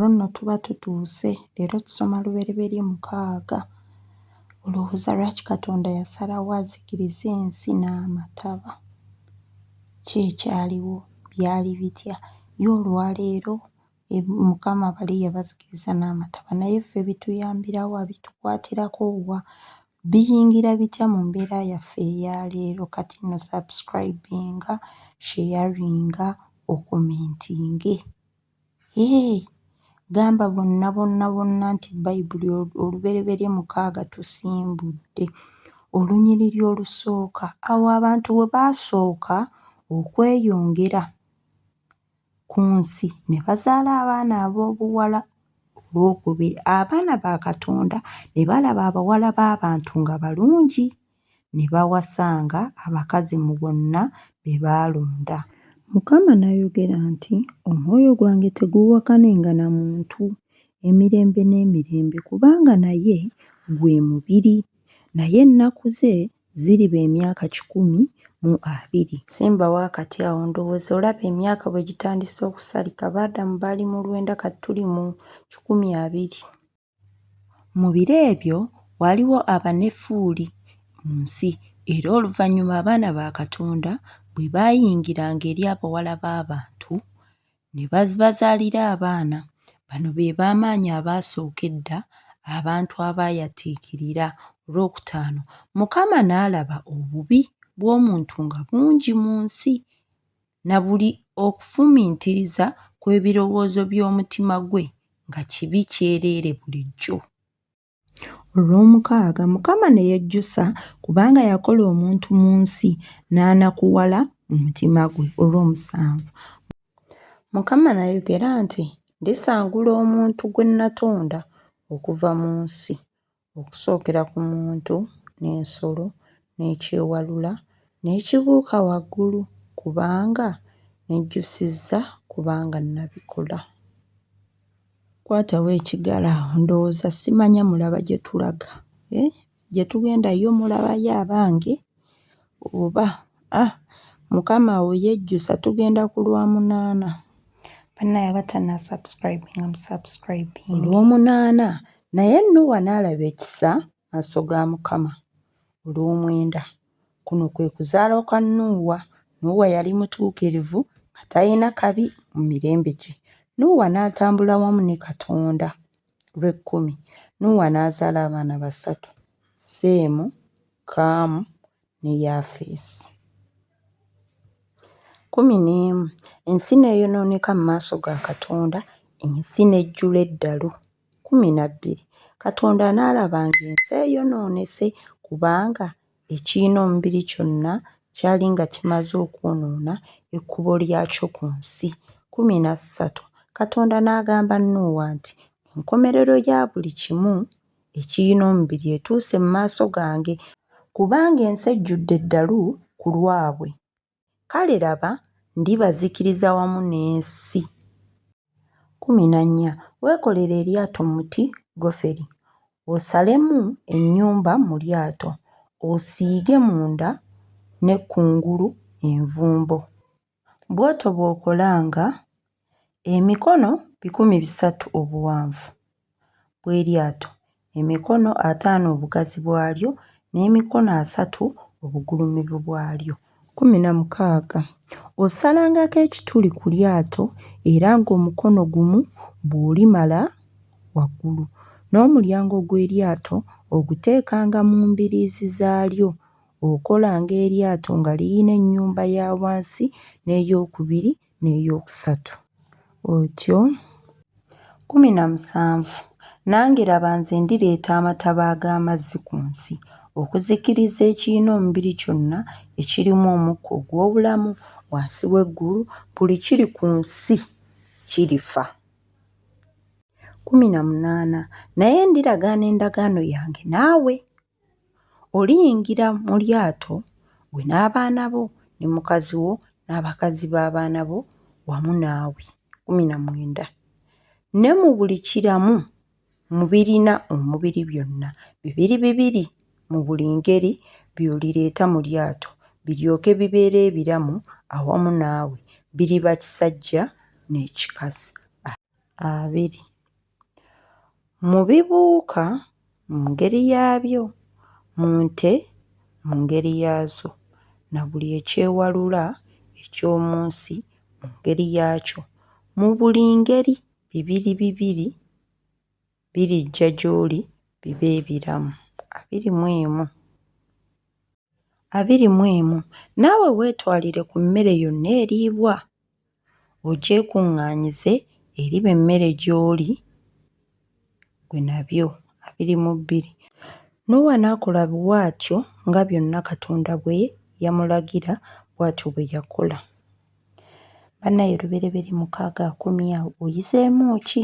Olwo nno tuba tutuuse. Leero tusoma Lubereberye 6. Olowooza lwaki Katonda yasalawo azikirize ensi n'amataba? Ki ekyaliwo? Byali bitya? Ye olwaleero Mukama bali yabazikiriza n'amataba naye ffe bituyambira wa? Bitukwatirako wa? Biyingira bitya mu mbeera yaffe eya leero? Kati nno subscribinga, sharinga, okomentinge. Hee, gamba bonna bonna bonna nti Bayibuli Olubereberye 6 tusimbudde. Olunyiriri olusooka, awo abantu we baasooka okweyongera ku nsi ne bazaala abaana ab'obuwala. Olwokubiri, abaana ba Katonda ne balaba abawala b'abantu nga balungi, ne bawasanga abakazi mu bonna be baalonda. Mukama n'ayogera nti Omwoyo gwange teguuwakanenga na muntu emirembe n'emirembe, kubanga naye gwe mubiri, naye ennaku ze ziriba emyaka 120. Simbawo akati awo ndowooza olaba emyaka bwe gitandise okusalika. Ba Adamu baali mu lwenda kati tuli mu 120. Mu biro ebyo waaliwo Abanefuuli mu nsi, era oluvannyuma abaana ba Katonda bwe baayingiranga eri abawala b'abantu, ne babazaalira abaana. Bano be b'amaanyi abaasooka edda, abantu abaayatiikirira. Olwokutaano, Mukama n'alaba obubi bw'omuntu nga bungi mu nsi, na buli okufumiitiriza kw'ebirowoozo by'omutima gwe nga kibi kyereere bulijjo. Olwomukaaga, Mukama ne yejjusa kubanga yakola omuntu mu nsi, n'anakuwala mu mutima gwe. Olwomusanvu, Mukama n'ayogera nti Ndisangula omuntu gwe natonda okuva mu nsi, okusookera ku muntu n'ensolo n'ekyewalula n'ekibuuka waggulu, kubanga nejjusizza kubanga nabikola. Kwatawo ekigalo awo ndowooza simanya mulaba gye tulaga, eh? Gye tugenda yo mulabayo abange oba? Ah, Mukama awo yejjusa tugenda ku Lwamunaana. Bannaye abatannasubscribinga musubscribinge. Olw'omunaana, naye Nuuwa n'alaba ekisa maaso ga Mukama. Olw'omwenda, kuno kwe kuzaala kwa Nuuwa. Nuuwa yali mutuukirivu nga talina kabi mu mirembe gye. Nuuwa n'atambula wamu ne Katonda. Olw'ekkumi, Nuuwa n'azaala abaana basatu, Seemu, Kaamu ne Yafeesi. 11, Ensi n'eyonooneka mu maaso ga Katonda, ensi n'ejjula eddalu. 12, Katonda n'alaba ng'ensi eyonoonese, kubanga ekirina omubiri kyonna kyali nga kimaze okwonoona ekkubo lyakyo ku nsi. 13, Katonda n'agamba Nuuwa nti, Enkomerero ya buli kimu ekirina omubiri etuuse mu maaso gange, kubanga ensi ejjudde eddalu ku lwabwe, kale laba, ndibazikiriza wamu n'ensi. 14, Weekolere eryato mu muti goferi, osalemu ennyumba mu lyato, osiige munda ne kungulu envumbo. Bw'otyo bw'okolanga emikono 300 obuwanvu bw'eryato, emikono ataano obugazi bwalyo, n'emikono asatu obugulumivu bwalyo. 16, Osalangako ekituli ku lyato era ng'omukono gumu bw'olimala waggulu, n'omulyango gw'eryato oguteekanga mu mbiriizi zaalyo. Okolanga eryato nga lirina ennyumba ya wansi n'eyookubiri n'eyookusatu. Otyo. 17, Nange laba nze ndireeta amataba ag'amazzi ku nsi, okuzikiriza ekirina omubiri kyonna ekirimu omukka ogw'obulamu wansi w'eggulu, buli kiri ku nsi kirifa. 18, Naye ndiragaana endagaano yange naawe, oliyingira mu lyato, ggwe n'abaana bo, ne mukazi wo n'abakazi b'abaana bo wamu naawe. 19, Ne mu buli kiramu mu birina omubiri byonna, bibiri bibiri mu buli ngeri by'olireeta mu lyato, biryoke bibeere ebiramu awamu naawe, biriba kisajja n'ekikazi. 20. Mu bibuuka mu ngeri yaabyo, mu nte mu ngeri yaazo, na buli ekyewalula eky'omu nsi mu ngeri yaakyo, mu buli ngeri bibiri bibiri birijja gy'oli bibe ebiramu. 21. 21. Naawe weetwalire ku mmere yonna eriibwa, ogyekuŋŋaanyize, eriba emmere gy'oli ggwe nabyo. 22. Nuuwa n'akola bw'atyo nga byonna Katonda bwe yamulagira bw'atyo bwe yakola. Bannaye Lubereberye 6 akomye awo oyizeemu ki?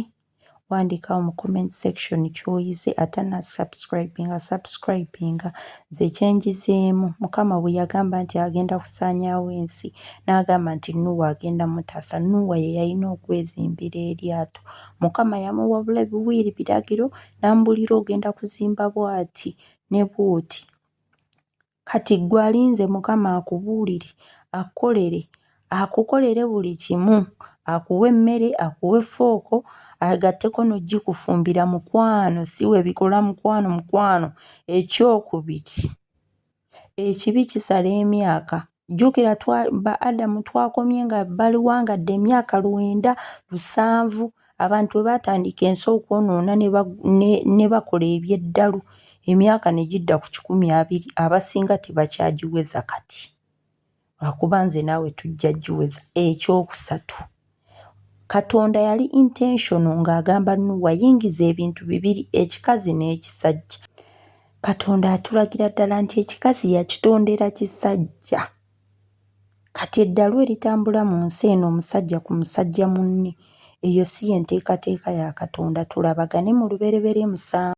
Wandiika awo mu comment section ky'oyize atanna subscribinga subscribinga nze kye njizeemu Mukama bwe yagamba nti agenda kusaanyaawo ensi n'agamba nti Nuuwa agenda mutaasa Nuuwa ye yalina okwezimbira eryato Mukama yamuwa buwi biragiro n'amubuulira ogenda kuzimba bw'ati ne bw'oti kati ggwe alinze Mukama akubuulire akukolere akukolere buli kimu akuwe emmere akuwe fooko agatteko n'ogikufumbira mukwano si we bikola mukwano mukwano ekyokubiri ekibi kisala emyaka jjukira ba Adamu twakomye nga baliwangadde emyaka 970 abantu bwe baatandika ensi okwonoona ne bakola eby'eddalu emyaka ne gidda ku 120 abasinga tebakyagiweza kati lwakuba nze naawe tujja giweza. Ekyokusatu, Katonda yali intentional ng'agamba Nuuwa yingiza ebintu bibiri ekikazi n'ekisajja. Katonda atulagira ddala nti ekikazi yakitondera kisajja. Kati eddalu eritambula mu nsi eno omusajja ku musajja munne eyo si y'enteekateeka ya Katonda. Tulabagane mu Lubereberye 7.